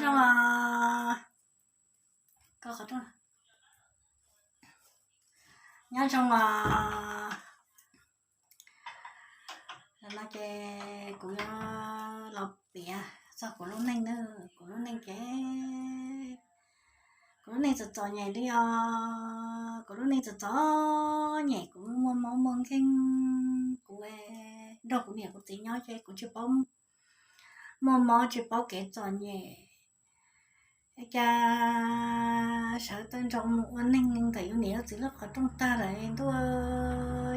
Nyob zoo os, nyob zoo os. Zaum no ces kuv yuav los piav txog kuv lub neej na. Kuv lub neej ces, kuv lub neej txom txom nyem li os. Kuv lub neej txom txom nyem, kuv muaj mob muaj nkeeg, kuv nrog kuv niam kuv txiv nyob ces kuv tsis paub muaj mob tsis paub kev txom nyem. Cas sawv tawm nrog mus ua neeg ntawm yus niam yus txiv lub qhov rooj tag lawm ntuj,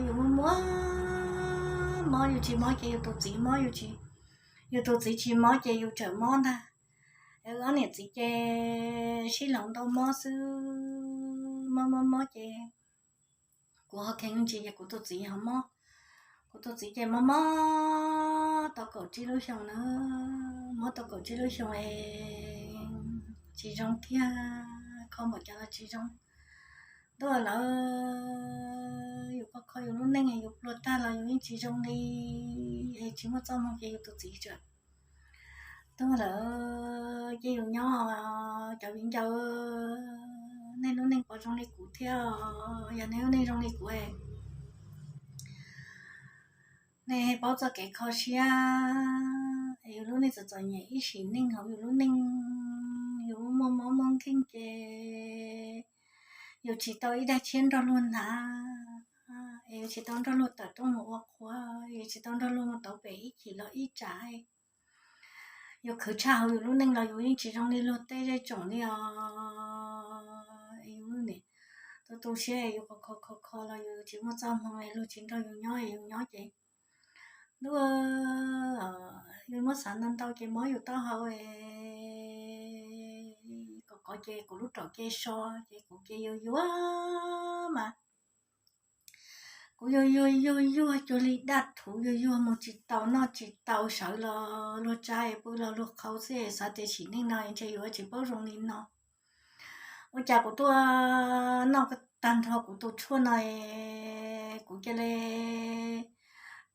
yus muaj muaj mob, yus tsis mob ces yus tus txiv mob, yus tus txiv tsis mob ces yus tseem mob ntag. Ob niam txiv ces sib hloov ntau mob xwb, mob mob mob ces kuv ho kheev ntsis ces kuv tus txiv ho mob. Kuv tus txiv ces mob mob tau kaum tsib lub xyoo na, mob tau kaum tsib lub xyoo es tsis zoo kiag, kho npaum cas los tsis zoo. Ntuj lawm, yus kho kho yus lub neej, yus pluag tag los yus yeej tsis zoo li, es tsis muaj txoj hmoo ces yus tus txiv tseem tuag lawm ces yus nyob. Cov viv ncaus, nej lub neej puas zoo li kuv thiab? Yog nej lub neej zoo li kuv, nej paub txoj kev kho siab es yus lub neej txom txom nyem ib sim neej hauv yus lub neej, yus muaj mob muaj nkeeg ces yus tsis tau ib daim tshiab nrog luag hnav, es yus tsis tau nrog luag tawm rooj mus ua qhua, yus tsis tau nrog luag mus tauv pem ib chim los ib tsam. Yus khwv tshaj hauv yus lub neej los yus yeej tsis zoo li luag tej zej tsoom li os. Yus tu tu siab, yus kho kho kho kho los yus tsis muaj txoj hmoo, luag tsis nrog yus nyob, yus nyob ces ntuj, yus muab xav ntau ntau ces mob yus taub hau es kom kov ces kuv lub raum ke so ces kuv ke yuag yuag mas kuv yuag yuag yuag yuag cuag li daj rhuv, yuag yuag mus tsis tau noj tsis tau, sawv los luag tsa, pw los luag qhau xwb. Xav tias sim neej no ntshe yus tsis paub zoo li no. Ua cas kuv tuaj noj tag nrho kuv tus tshuaj no, kuv cia li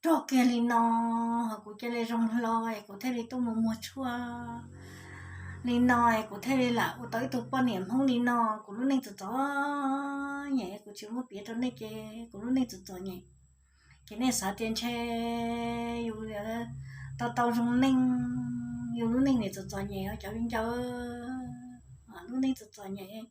rog kiag li no, ho kuv cia li zoo hlo es kuv thiaj li tuaj mus muag tshuaj li no es kuv thiaj li lam ua tau ib tug poj niam Hmoob li no. Kuv lub neej txom txom nyem, kuv tsis muab piav rau nej ces kuv lub neej txom txom nyem. Ces nej xav tias ntshe yus tau tau zoo neej, yus lub neej nim txom txom nyem os cov viv ncaus, lub neej txom txom nyem.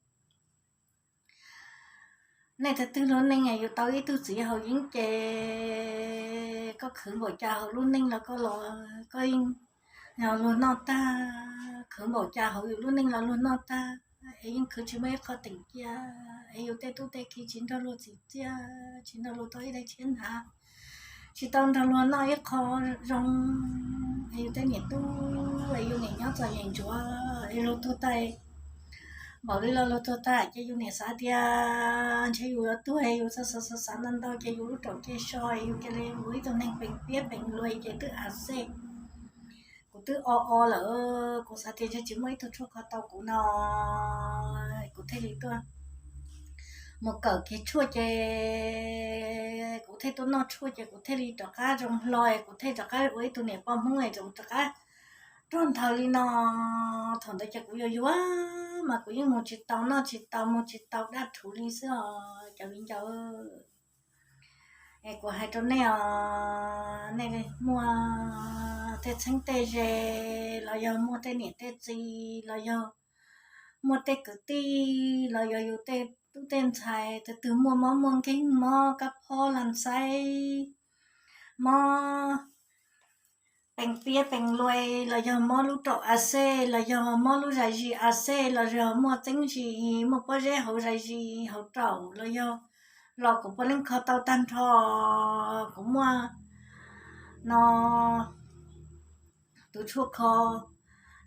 Nej tus twg lub neej yus tau ib tug txiv haus yeeb ces koj khwv npaum cas hauv lub neej los koj los koj yeej luag noj tag, khwv npaum cas hauv yus lub neej los luag noj tag, es yeej khwv tsis muaj ib qho teem cia, es yus tej tub tej ki tsis nrog luag txim txiaj, tsis nrog luag tau ib daim tshiab hnav, tsis tau nrog luag noj ib qho zoo, es yus tej niam tub es yus niam nyob txom nyem ntsuav es luag tuag tag, npaum li los luag tuag tag ces yus niam xav tias ntshe yus yuav tuag, yus xav xav xav xav ntau ntau ces yus lub raum ke so, yus cia li mus ib tug neeg peem piab peem luag ces twb a xej. Kuv twb o o lawm, kuv xav tias ntshe tsis muaj ib tug tshuaj kho tau kuv no, kuv thiaj li tuaj mus kawm kiag tshuaj ces kuv thiaj tuaj noj tshuaj ces kuv thiaj li rov qab zoo hlo, kuv thiaj rov qab ua ib tug niam poj Hmoob es rov qab rog nthaws li no. Thaum ntawd ces kuv yuag yuag mas kuv yeej mus tsis tau noj tsis tau mus tsis tau daj rhuv li xwb os cov viv ncaus. Es kuv hais rau nej os, nej muaj tej txheeb tej ze los yog muaj tej niam tej txiv los yog muaj tej kwv tij los yog yus tej tub tej ntxhais tus twg muaj mob muaj nkeeg, mob kab phob las xaib, mob pees piab pees luas los yog mob lub raum a xej los yog mob lub zais zis a xej los yog muaj txeeb zis muaj pob zeb hauv zais zis hauv raum los yog, los kuv puav leej kho tau tag nrho. Kuv muaj no tus tshuaj kho,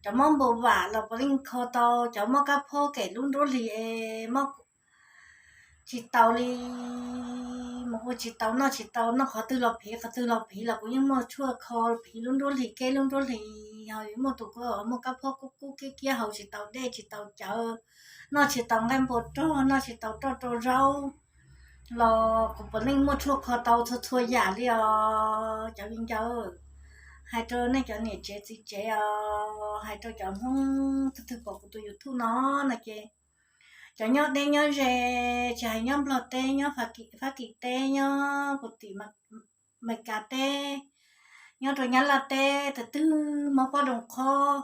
cov mob npau vam los puav leej kho tau, cov mob kab phob kem lub nruab hlis es mob tsis tau li, mus ua tsis tau noj tsis tau, noj qhov twg los phiv qhov twg los phiv los kuv yeej muaj tshuaj kho phiv lub nruab hlis keb lub nruab hlis. Ho muaj tus muaj kab phob kub kub kiab kiab haus tsis tau dej tsis tau cawv, noj tsis tau nqaij npua rog noj tsis tau roj rau zaub los kuv puav leej muaj tshuaj kho tau txhua txhua yam li os cov viv ncaus. hais rau nej cov niam tsev txiv tsev os, hais rau cov Hmoob twg twg pom kuv tus YouTube no no ces cov nyob deb nyob ze, tsis hais nyob Nplog teb, nyob Fab Kis teb, nyob puag tim Amelikas teb, nyob rau Nyab Laj teb, tus twg mob pob doos qhov,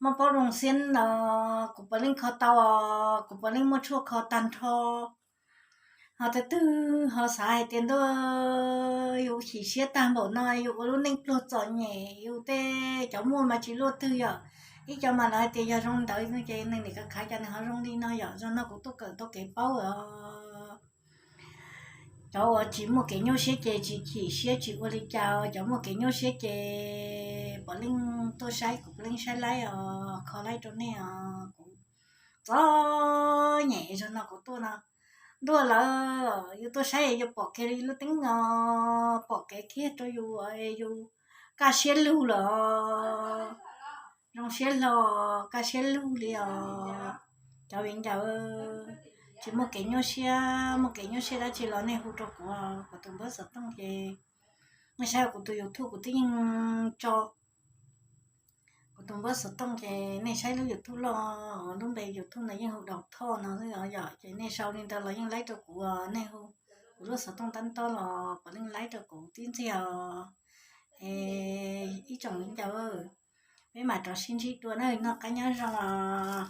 mob pob doos xiab no, kuv puav leej kho tau os, kuv puav leej muaj tshuaj kho tag nrho. Ho tus twg ho xav hais tias ntuj, yus chim siab tag npaum no, yus ua lub neej pluag txom nyem, yus tej cov muaj mas tsis luaj twg yom. Ib co mas lawv hais tias yog zoo ntawd ces neeg niam khav khav cas nws ho zoo li no yom. Zaum no kuv tuaj kawm tau kev paub os. Cov uas tsis muaj kev nyuaj siab ces tsis chim siab tsis ua li cas, cov muaj kev nyuaj siab ces puav leej tuaj saib, kuv puav leej saib laib os, kho laib rau nej os. Kuv txom nyem, zaum no kuv tuaj no, ntuj, lawv, yus tuaj saib yus pom kiag li lub teeb os, pom kev kiag rau yus, yus kaj siab lug lawm, zoo siab hlo, kaj siab lug li os. Cov viv ncaus, tsis muaj kev nyuaj siab, muaj kev nyuaj siab dab tsi los nej hu rau kuv, kuv tus npawb xov tooj ces nej saib kuv tus YouTube kuv twb yeej tso kuv tus npawb xov tooj ces nej saib lub YouTube los, lub npe YouTube no yeej hu Daus Thoj no xwb os yom, ces nej sau li ntawd los yeej laib rau kuv, nej hu kuv lub xov tooj tab tob los puav leej laib rau kuv tib ntxiag os. Es ib tsoom viv ncaus, peb mam rov sib ntsib dua na, noj qab nyob zoo os.